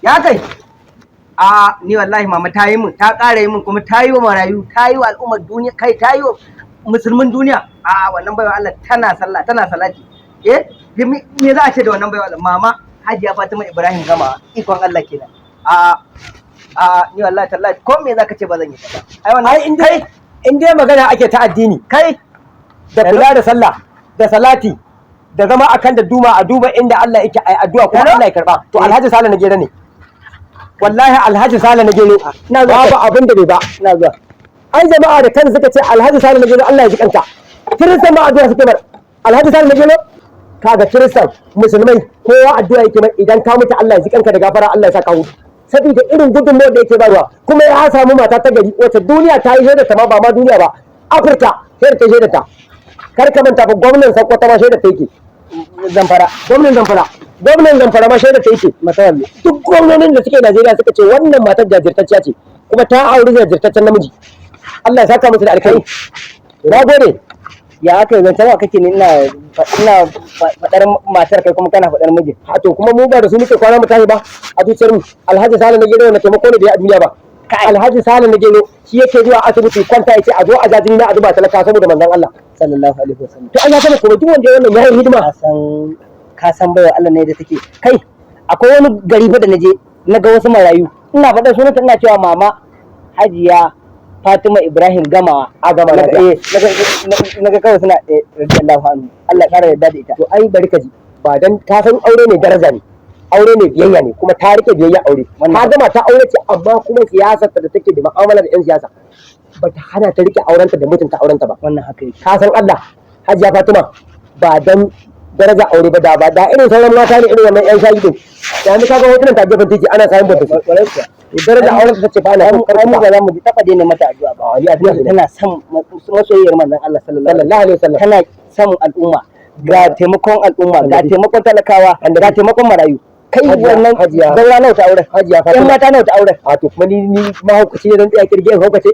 Ya kai? A ni wallahi mama ta yi min, ta ƙara yi min, kuma ta yi wa marayu, ta yi wa al'ummar duniya, kai ta yi wa musulmin duniya. A wannan baiwa Allah tana sallah, tana salati. Eh, me za a ce da wannan baiwa Allah? Mama Hajiya Fatima Ibrahim Gama, ikon Allah kenan. A ni wallahi tallahi ko me za ka ce ba zan yi ba. Ai wannan Ai in dai magana ake ta addini kai da kula da sallah da salati da zama akan da duma a duba inda Allah yake ai addu'a kuma Hello? Allah ya karba, to Alhaji Sale na Gero ne. Wallahi Alhaji Sale na Gero Ina zuwa. babu abin da bai ba. Ina zuwa. Ai jama'a da kansu suka ce Alhaji Sale na Gero Allah ya ji kanka. Kiristan ma addu'a suke mar Alhaji Sale na Gero. Kaga Kiristan, musulmai, kowa addu'a yake mar idan ka mutu Allah ya ji kanka da gafara, Allah ya saka hutu, saboda irin gudunmawar da yake bayarwa. Kuma ya samu mata ta gari wacce duniya ta yi shaidar ta, ma ba ma duniya ba, Afirka shaidar ta, shaidar ta. Kar ka manta fa, gwamnan Sokoto ma shaidar ta yake. Zamfara. Gwamnan Zamfara, gwamnan Zamfara ma shaidar ta yake. Matawalle. Duk gwamnonin da suke Najeriya suka ce wannan matar jajirtacciya ce, kuma ta auri jajirtaccen namiji. Allah ya saka musu da alkhairi. Na gode. Ya aka yi zancen wa kake ne? Ina faɗar matar, kai kuma kana faɗar mijin. A to kuma mu ba da su muke kwana mu tashi ba a zuciyar mu. Alhaji Sale na Gero na taimako ne da ya a duniya ba. Alhaji Sale na Gero shi yake zuwa asibiti kwanta yace a zo a jajini na a zuba talaka saboda manzon Allah. Sallallahu alaihi wasallam. To an ya gama kuma duk wanda ya wannan yayin hidima. Ka san baiwa Allah ne da take kai. Akwai wani gari fa da naje na ga wasu marayu, ina faɗar sunanta, ina cewa mama Hajiya Fatima Ibrahim Gamawa. A gama Naga lafiya. Eh, naga kawai suna eh, radiyallahu anhu, Allah ya ƙara yarda da ita. To ai bari ka ji, ba dan ka san aure ne daraja ne, aure ne biyayya ne, kuma ta rike biyayya aure. Wannan ta gama ta aure ce, amma kuma siyasar ta da take da mu'amala da yan siyasa bata hana ta rike aurenta da mutunta aurenta ba. Wannan haka yake. Ka san Allah, Hajiya Fatima ba dan daraja aure ba, da ba da irin sauran mata ne irin wannan yan shayi din, yanzu kaga hotunan ta gefen titi ana sayan bata su. Kwarai kuwa. Daraja auren ta ce ba na ai son mu ba karfa. za mu taɓa daina mata addu'a ba. A yi addu'a ne. Tana son masoyiyar manzon Allah sallallahu alaihi sallallahu alaihi wasallam. Tana son al'umma, ga taimakon al'umma, ga taimakon talakawa, ga taimakon marayu. Kai wannan zaura nawa ta auren? Hajiya yan Fatima. Mata nawa ta auren? A to kuma ni mahaukaci ne zan tsaya kirge in haukace?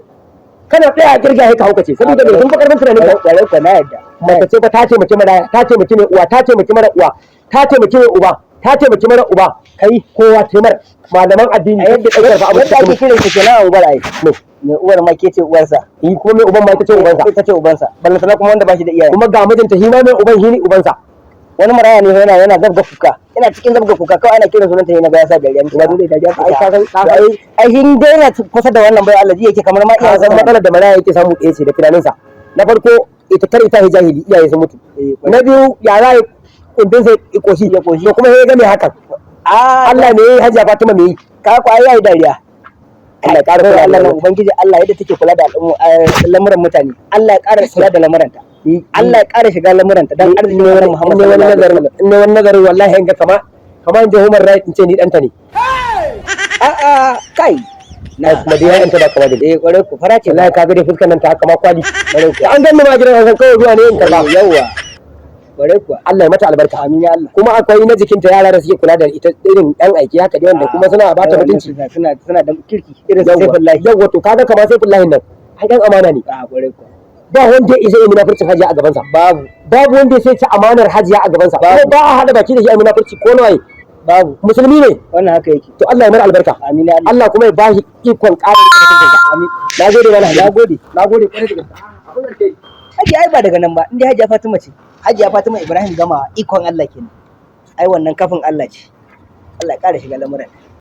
Kana tsaya kirge sai ka haukace, saboda me? Sun fi karfin tunanin ka. Kwarai kuwa, na yadda. Mace ce ba ta taimaki maraya, ta taimaki mai uwa, ta taimaki mara uwa, ta taimaki mai uba, ta taimaki mara uba. Kai kowa taimar malaman addini A yadda ɗaukar fa abu yadda ake kiran shi kenan a ubar ai ne. Mai uwar ma ke ce uwarsa. Yi kuma mai uban ma ita ce ubansa. Ita ce ubansa, ballantana kuma wanda ba shi da iyaye. Kuma ga mijinta shi ma mai uban shi ne ubansa. Wani maraya ne yana zabga kuka, yana cikin zabga kuka, kawai ana kiran sunanta ne na ga ya sa dariya. Ina dole dariya? Ai ka san ai hin dai yana kusa da wannan bai Allah ji yake kamar ma Ka iyayen san matsalar da maraya yake samu ɗaya ce da tunaninsa. Na farko ita kar ita jahili, iyaye sun mutu. Na biyu ya za a yi kundin sai ya koshi Ya koshi. To kuma sai ya ga mai hakan a Allah ne yayi, Hajiya Fatima me yi. Ka ku ai yayi dariya. Allah ya ƙara Kai kula da Allah na mu. Ubangiji Allah yadda take kula da al'umma lamuran mutane, Allah ya ƙara kula da lamuranta, Allah ya ƙara shiga lamuranta dan arzikin in Annabi Muhammad ne wani sallallahu alaihi nazarin wasallam. In ne wani nazarin wallahi in ga kama in je human right in ce ni ɗanta ne. A a kai. Na kuma dai ya'yanta ba kama da ni. Eh, kwarai ku fara ce. Wallahi ka ga dai fuskar nan ta kama kwali. Kwarai kuwa. Da an ganni ma gidan an san kawai zuwa ne in karba. Yawa, kwarai kuwa. Allah ya mata albarka. Amin ya Allah. Kuma akwai na jikinta yara da suke kula da ita, irin ɗan aiki haka dai, wanda kuma suna ba ta Ai, wannan mutunci. Suna da kirki irin su Yawwa. Saifullahi. Yawwa, to kaga kamar Saifullahi nan ai dan amana ne. A kwarai kuwa. Ba wanda ya isa yi munafurcin Hajiya a gabansa. Babu. Babu wanda ya sai ci amanar Hajiya a gabansa. Babu. Kuma ba a hada baki da shi a munafurci ko nawaye. Babu. Musulmi ne. Wannan haka yake. To Allah ya mar albarka. Amin ya Allah. Allah kuma ya bashi ikon ƙara riƙe mutuncinsa. Amin. Na gode mana. Na gode. Na gode kwarai da gaske. Abin da kai. Hajiya ai ba daga nan ba, inda Hajiya Fatima ce, Hajiya Fatima Ibrahim Gama, ikon Allah kenan. Ai wannan kafin Allah ce. Allah ya ƙara shiga lamuran.